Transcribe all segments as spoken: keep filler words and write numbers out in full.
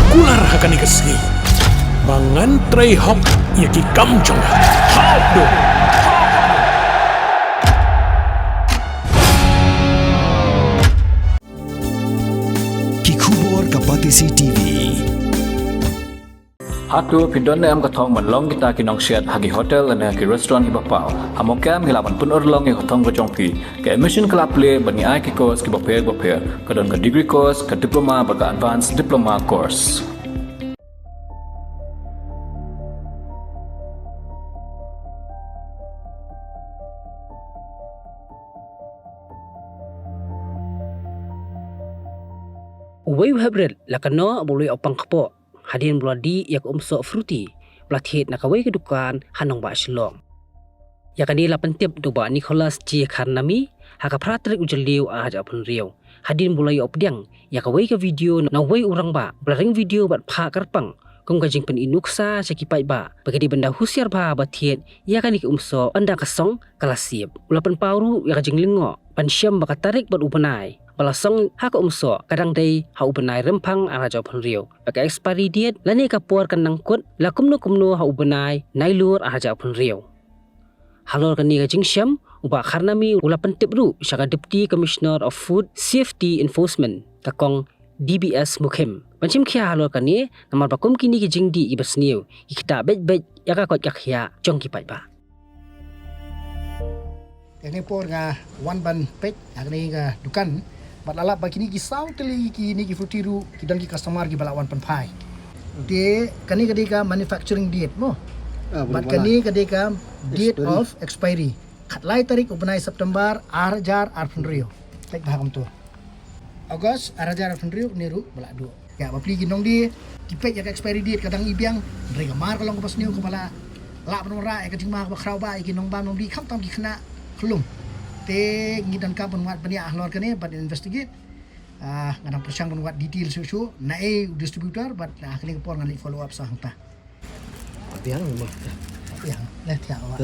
Kular ha kane ka sngi ba ngan trei hok ïa ki kam jong nga. Hok do. Ki khubor ka Batesi T V. Hato phi don ne em ka thong ban long kita ki nongsiat ha ki hotel ne ha ki restaurant kiba paw? Ha Mawkyrwat ngi lah ban pynurlong ïa ka thong ka jong phi. Ka admission ka la plie bad ngi ai ki course kiba pher ba pher. Ka don ka degree course, ka diploma bad ka advanced diploma course. Uwei u heprit la kano ba u leh u pang kpoh hadien ba u la dih ïa ka umsoh Fruity ba la thied na kawei ka dukan ha nongbah Shillong. Ïa kane la pyntip da u Bah Nicholas J Kharnami ha ka phra tarik u Jylliew arhajar arphew hynriew hadien ba u la ïoh pdiang ïa kawei ka video na uwei u rangbah ba la ring video bad phah kyrpang kum ka jingpyni nuksa sha ki paidbah ba ki dei ban da husiar bha ba thied ïa kane ka umsoh ynda ka song ka la siep. U la pynpaw ruh ïa ka jinglyngngoh ban shem ba ka tarik bad u bnai ba la song ha ka umsoh ka dang dei ha u bnai Rymphang arhajar arphew hynriew bad ka expiry date lane ka por kan nang kut la kumno kumno ha u bnai Nailur arhajar arphew hynriew. Halor kane ka jingshem, u Bah Kharnami u la pyntip ruh sha ka Deputy Commissioner of Food Safety Enforcement, ka Kong D B S Mukhim, ban shim khia halor kane, namar ba kum kine ki jingdih kiba sniew ki ktah beit beit ïa ka koit ka khiah jong ki paidbah. Kane por nga wan ban peit ha kane ka dukan bad la lap ba kine ki saw tylli kine ki Fruity ruh ki don ki customer kiba la wan pynphai. Te kane ka dei ka manufacturing date mo. Ah, bad kane ka dei ka date of expiry. Khatlai tarik u bnai September arhajar arphew hynriew. Peit bha kumto. August arhajar arphew hynriew ne ruh ba la duh. Ïa bapli ki nongdie ki peit ïa ka expiry date ka dang i biang. Hynrei ka mar ka long kaba sniew kaba la lah ban wanrah ïa ka jingma kaba khraw ba ïa ki nongbam nongdie khamtam ki khynnah khyllung. Te ngi donkam ban wad ban ïa halor kane ban investigate. Ah, nga dang pyrshang ban wad detail shuh shuh na ei u distributor bad, ah, kane ka por ngan leit follow up sa hangta. Biang mo. Biang leh thiah wa.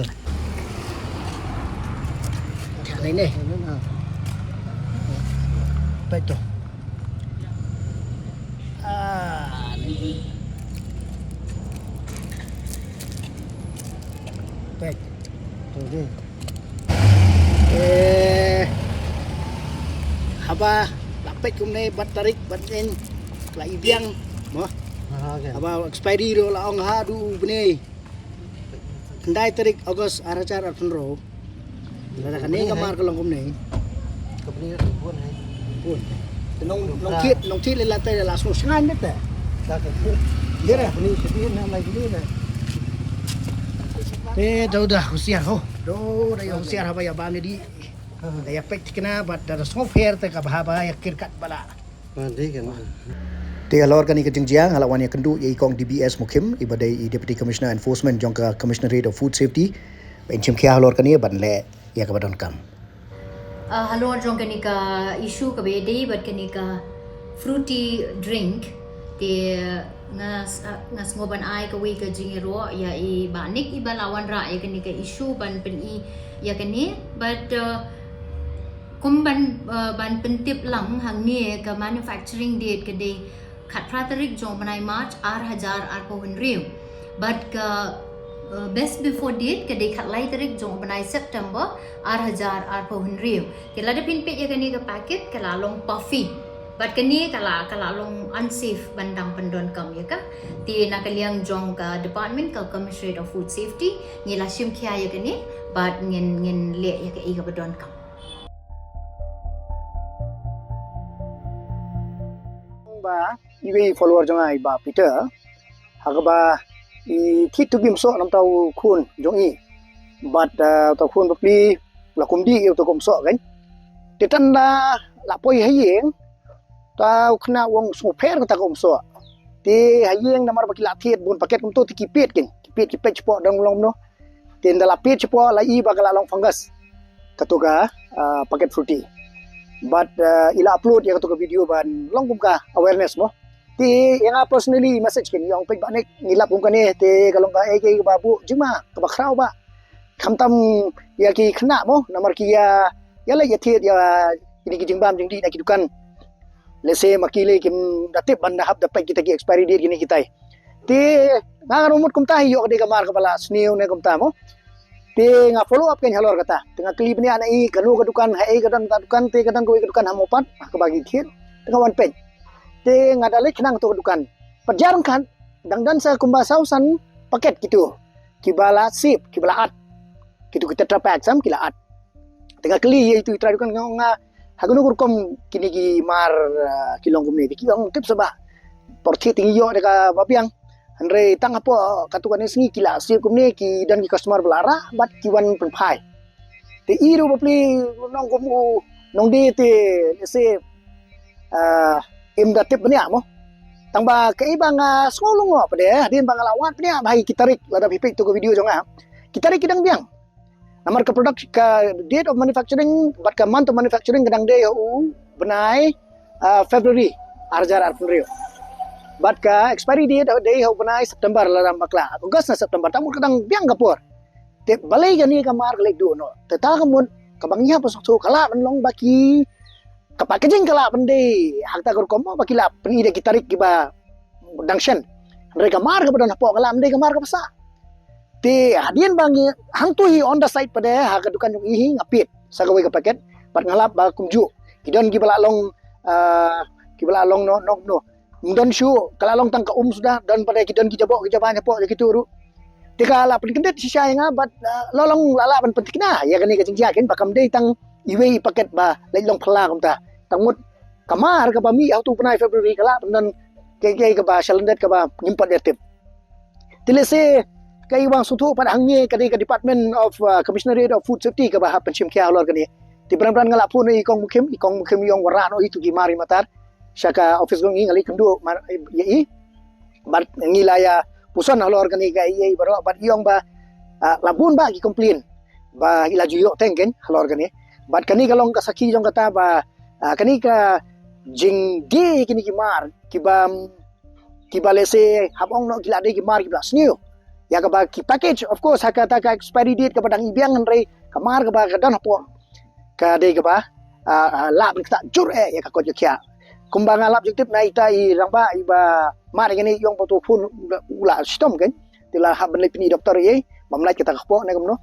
Thiah nei nei. Peit to. Ah, nei. Peit. To dei. Eh, haba la peit kumne bad tarik bad in la i biang mo. Ah, okay. Haba expiry ruh la ong haduh bnai khyndai tarik August arhajar arphew hynriew. Lada kane ka mar ka long kumne. Ka bnai ka bun hai. Bun. Nong nong thied nong thied leh la te la sngewsyngan beit te. Ka ka. Dei re. Bnai ka bnai na lai bnai na. Te da u da husiar ho. Da u da ïa husiar haba ïa bam ïa dih. Da ïa peit thikna bad da sngewpher te kaba haba ïa kyrkat ba la. Ah, dei kan. Te halor kane ka jingjia nga la wan ïakynduh ïa i Kong D B S Mukhim, iba dei i Deputy Commissioner Enforcement jong ka Commissionerate of Food Safety. Ban shim khia halor kane ban leh ïa kaba donkam. Ah, halor jong kane ka issue kaba ïadei bad kane ka Fruity drink, te nga s-, ah, nga sngew ban ai kawei ka jingïaroh ïa i Bah Nick iba la wanrah ïa kane ka issue ban pyni ïa kane, but, ah, kum ban, ah, ban pyntip lang hangne ka manufacturing date ka dei khatphra tarik jong u bnai March arhajar arphew hynriew. Bad ka, uh, best before date ka dei khatlai tarik jong u bnai September arhajar arphew hynriew. Te lada phin peit ïa kane ka packet ka la long puffy. Bad kane ka la, ka la long unsafe ban dang pyndonkam ïa ka. Te na ka liang jong ka department ka Commissionerate of Food Safety ngi la shim khia ïa kane bad ngin, ngin leh ïa kaei kaba donkam. Ba iwei i follower jong nga i Bah Peter, ha kaba i thied tu ki umsoh na bynta u khun jong i. Bad, eh, uta u khun bapli u la kum dih ïa uta u umsoh kan. Te tang da la poi ha ïing, uta u khynnah u ong sngewpher kata ka umsoh. Te ha ïing namar ba ki la thied bun packet kumto te ki peit kin. Ki peit, ki peit shapoh dang long kumno. Te ynda la peit shapoh la i ba ka la long fungus. Kato ka, ah, packet Fruity. Bad, ah, i la upload ïa kato ka video ban long kum ka awareness mo. Te ïa nga personally message kin ïa ong peit Bah Nick ngi lap kum kane te ka long ka ei ei kaba buh jingma kaba khraw bah. Khamtam ïa ki khynnah mo namar ki ïa, ïa leit ïa thied ïa kine ki jingbam jingdih na ki dukan. Let's say ma ki lei kim da tip ban da hap da peit kita ki expiry date kine kitai. Te nga nga ruh mut kumta hi, ïoh ka dei ka mar kaba la sniew ne kumta mo. Te nga follow up kein halor kata. Te nga kylli bniah na i kano ka dukan, ha ei ka don ka dukan, te ka don kawei ka dukan ha Mawpat, ha kaba ki thied. Te nga wan peit. Te nga da leit khnang to ka dukan. Pat jar khan dang don sa kumba saw san paket kitu. Kiba la sip, kiba la at. Kitu ki Tetra Pak sam ki la at. Te nga kylli ïa itu i trai dukan, nga ong ha kano ka rukom kine ki mar, ah, ki long kumne. Te ki ong tip sa ba por thied te ngi ïoh da kaba biang. Hynrei tang hapoh katto katne sngi ki la sip kumne, ki don ki customer ba la rah bad ki wan pynphai. Te i ruh bapli nong kum u nongdie te, let's say, ah, im da tip bniah mo. Tang ba kaei ba nga sngew lyngngoh pat de, hadien ba nga la wad bniah ba ha ki tarik, lada phi peit to ka video jong nga, ki tarik ki dang biang. Namar ka product, ka date of manufacturing bad ka month of manufacturing ka dang dei ha u bnai, ah, February ar hajar arphew hynriew. Bad ka expiry date dei ha u bnai September, lada ngam bakla, August ne September, tang mut ka dang biang ka por. Te balei kane ka mar ka leit duh noh? Te ta ka mut kaba ngi hap ban sngewthuh, ka lah ban long ba ki, ka packaging ka lah ban dei ha kata ka rukom ba ki la pyni da ki tarik kiba dang shen. Hynrei ka mar kaba don hapoh ka lah ban dei ka mar kaba sah. Te hadien ba ngi hangtu hi on the site pat de ha ka dukan jong i hi, nga peit sa kawei ka paket bad nga lap ba kumjuh. Ki don kiba la long, ah, kiba la long noh, noh, noh. Ym don shuh, ka la long tang ka um suda, don pat de ki don ki jaboh ki jabaiñ hapoh ïa kitu ruh. Te ka la pynkyndit shisha ïa nga bad, ah, la long la lah ban pynthikna ïa kane ka jingjia kein ba kam dei tang iwei i paket ba leit long phylla kumta. Tang mut ka mar kaba mih ha utu u bnai February ka lah ban don kaei kaei kaba shalyndet kaba ngim pat da tip. Te lehse kaei ba nga sngewthuh pat hangne ka dei ka Department of, ah, Commissionerate of Food Safety kaba hap ban shim khia halor kane. Te bran bran nga la phone ïa i Kong Mukhim, i Kong Mukhim i ong wanrah noh ïa itu ki mar i matar sha ka office jong i, nga leit kynduh mar ïa i. Bad ngi la ïa puson halor kane ka ïa i baroh bad i ong ba, ah, la bun ba ki complain ba i la ju ïoh teng kein halor kane. Bad kane ka long ka sakhi jong kata ba, ah, kane ka jingdie kine ki mar kiba, kiba lehse hap ong noh ki la dei ki mar kiba la sniew. Ïa kaba ki package, of course, ha kata ka expiry date kaba dang i biang, hynrei ka mar kaba ka don hapoh ka dei kaba, ah, ah, lah ban ktah jur eh ïa ka koit ka khiah. Kumba nga lap jingtip na ita i rangbah iba mad ïa kane, i ong ba uto u phone u la shitom kein. Te la hap ban leit pyni doktor ïa i, bym lait kata ka kpoh ne kumno.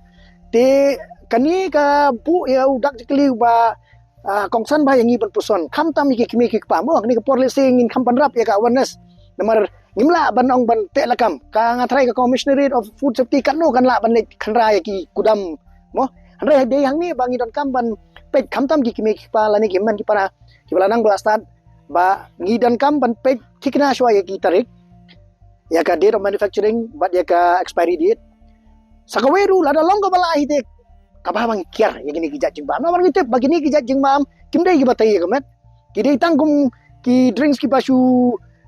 Te kane ka buh ïa u dak jingkylli ba, ah, kongsan ba ïa ngi ban puson, khamtam ïa ki kmie ki kpa mo, ha kane ka por lehse ngin kham ban rap ïa ka awareness. Namar ngim lah ban ong ban teh lakam. Ka nga tharai ka Commissionerate of Food Safety katno kan lah ban leit khynra ïa ki kudam mo. Hynrei dei hangne ba ngi donkam ban peit, khamtam ki kmie ki kpa lane ki hynmen ki para kiba la nang ba la stad, ba ngi donkam ban peit thikna shuwa ïa ki tarik, ïa ka date of manufacturing bad ïa ka expiry date. Sa kawei ruh lada long kaba lah hi te, kaba bang kiar ïa kine ki jait jingbam. Namar ngi tip ba kine ki jait jingbam kim dei kiba tei ïa ka met. Ki dei tang kum ki drinks kiba shu,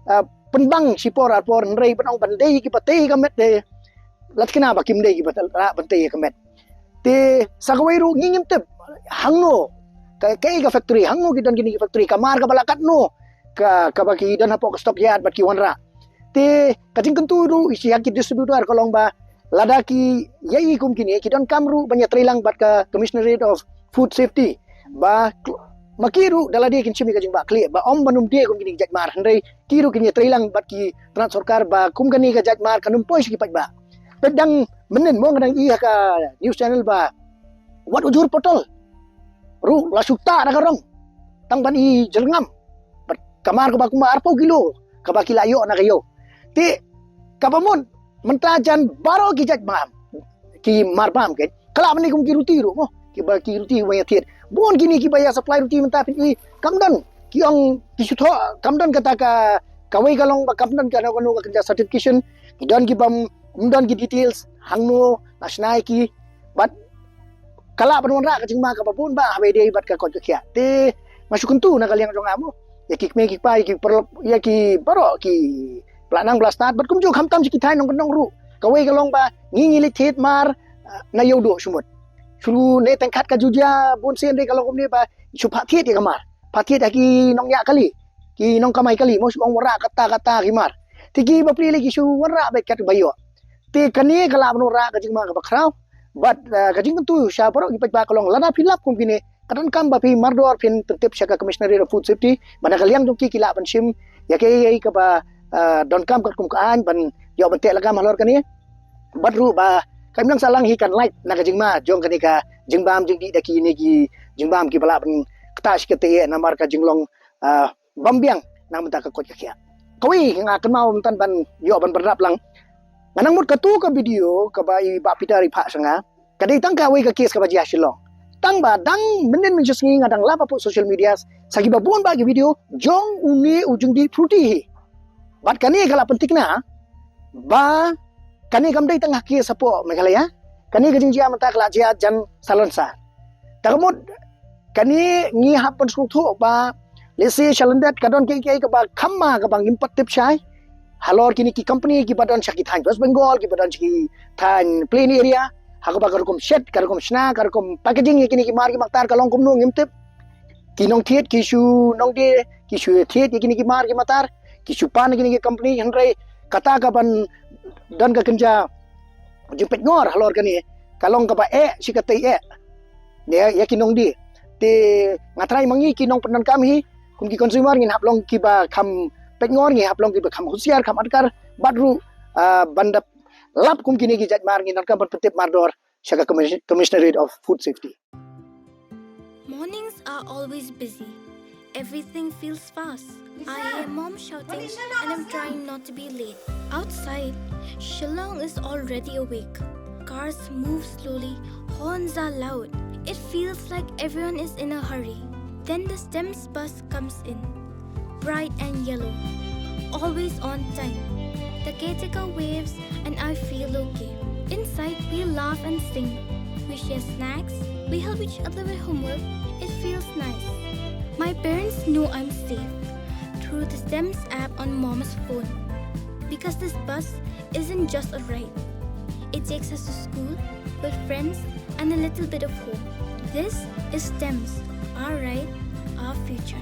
ah, pynbang shipor arpor, hynrei ban ong ban dei kiba tei ïa ka met te, la thikna ba kim dei kiba lah ban tei ïa ka met. Te sa kawei ruh ngi ngim tip hangno, ka, kaei ka factory, hangno ki don kine ki factory, ka mar kaba lah katno ka, kaba ki don hapoh ka stockyard bad ki wanrah. Te ka jingkyntu ruh ïa ki distributor ka long ba lada ki ïa i kum kine, ki donkam ruh ban ïatreilang bad ka Commissionerate of Food Safety ba kl-, ma ki ruh da lade kin shim ïa ka jingbakla ba ym ban ym die kum kine ki jait mar, hynrei ki ruh kin ïatreilang bad ki tnat sorkar ba kum kane ka jait mar kan ym poi sha ki paidbah. Peit dang mynnin mo nga dang i ha ka news channel ba wat ujor potol ruh la shu ktah da ka rong tang ban i jyrngam. Bad ka mar kaba kumba arphew kilo kaba ki la ïoh na ka ïew. Te kaba mut mynta jan baroh ki jait bam, ki mar bam kein, ka lah ban dei kum ki ruti ruh mo, kiba ki ruti ba ïa thied. Bun kine kiba ïa supply ruti mynta phin i kam don, ki ong ki shu thoh, kam don kata ka, kawei ka long ba kam don kano kano ka kynja certification. Ki don ki bam, ym don ki details hangno la shna ïa ki. Bad ka lah ban wanrah ka jingma kaba bun ba ha ba ïadei bad ka koit ka khiah. Te nga shu kyntu na ka liang jong nga mo, ïa ki kmie ki kpa, ïa ki paralok, ïa ki baroh kiba la nang ba la stad bad kumjuh khamtam sha ki thaiñ nongkyndong ruh. Kawei ka long ba ngi ngi leit thied mar, ah, na ïew duh shu mut. Shu ne teng khat ka juh jia bun sien re ka long kumne ba shu phah thied ïa ka mar, phah thied ha ki nongñiah kali, ki nongkamai kali mo, shu ong wanrah kata kata ki mar. Te ki bapli lei ki shu wanrah beit katba ïoh. Te kane ka lah ban wanrah ka jingma kaba khraw. Bad, ah, ka jingkyntu sha baroh ki paidbah ka long lada phi lap kum kine, ka donkam ba phi mardor phin pyntip sha ka Commissioner of Food Safety, ba na ka liang jong ki ki lah ban shim ïa kaei kaei kaba, ah, donkam katkum ka aiñ ban ïoh ban teh lakam halor kane. Bad ruh ba ka imlang sahlang hi kan lait na ka jingma jong kane ka jingbam jingdih da kine ki jingbam kiba lah ban ktah shi katei namar ka jinglong, ah, bym biang na bynta ka koit ka khiah. Kawei nga kynmaw mynta ban ïoh ban bynrap lang. Nga nang mut katu ka video kaba i Bah Peter i phah sha nga. Ka dei tang kawei ka case kaba jia Shillong. Tang ba dang mynnin mynjur sngi nga dang lap hapoh social media sa kiba bun bah ki video jong une u jingdih fruity hi. Bad kane ka la pynthikna ba kane kam dei tang ha case hapoh Meghalaya. Kane ka jingjia mynta ka la jia jan salon sa. Ta ka mut kane ngi hap ban sngewthuh ba lehse shalyndet ka don kiei kiei kaba kham ma kaba ngim pat tip shai. Halor kine ki company kiba don sha ki thaiñ West Bengal, kiba don sha ki thaiñ plain area, ha kaba ka rukom shet, ka rukom shna, ka rukom packaging ïa kine ki mar ki matar ka long kumno ngim tip. Ki nongthied ki shu nongdie, ki shu thied ïa kine ki mar ki matar, ki shu pan ïa kine ki company, hynrei kata kaban don ka kynja jingpeit ngor halor kane ka long kaba eh shi katei eh. Ne ïa ki nongdie. Te nga trai ma ngi ki nongpyndonkam hi kum ki consumer ngin hap long kiba kham peit ngor, ngi hap long kiba kham husiar, kham adkar, bad ruh, ah, ban da lap kum kine ki jait mar ngin donkam ban pyntip mardor sha ka Commis-, Commissionerate of Food Safety. Mornings are always busy. Everything feels fast. I hear mom shouting and I'm trying not to be late. Outside, Shillong is already awake. Cars move slowly, horns are loud. It feels like everyone is in a hurry. Then the STEMS bus comes in, bright and yellow, always on time. The caretaker waves and I feel okay. Inside, we laugh and sing. We share snacks. We help each other with homework. It feels nice. My parents know I'm safe through the STEMS app on mom's phone. Because this bus isn't just a ride. It takes us to school, with friends, and a little bit of home. This is STEMS, our ride, our future.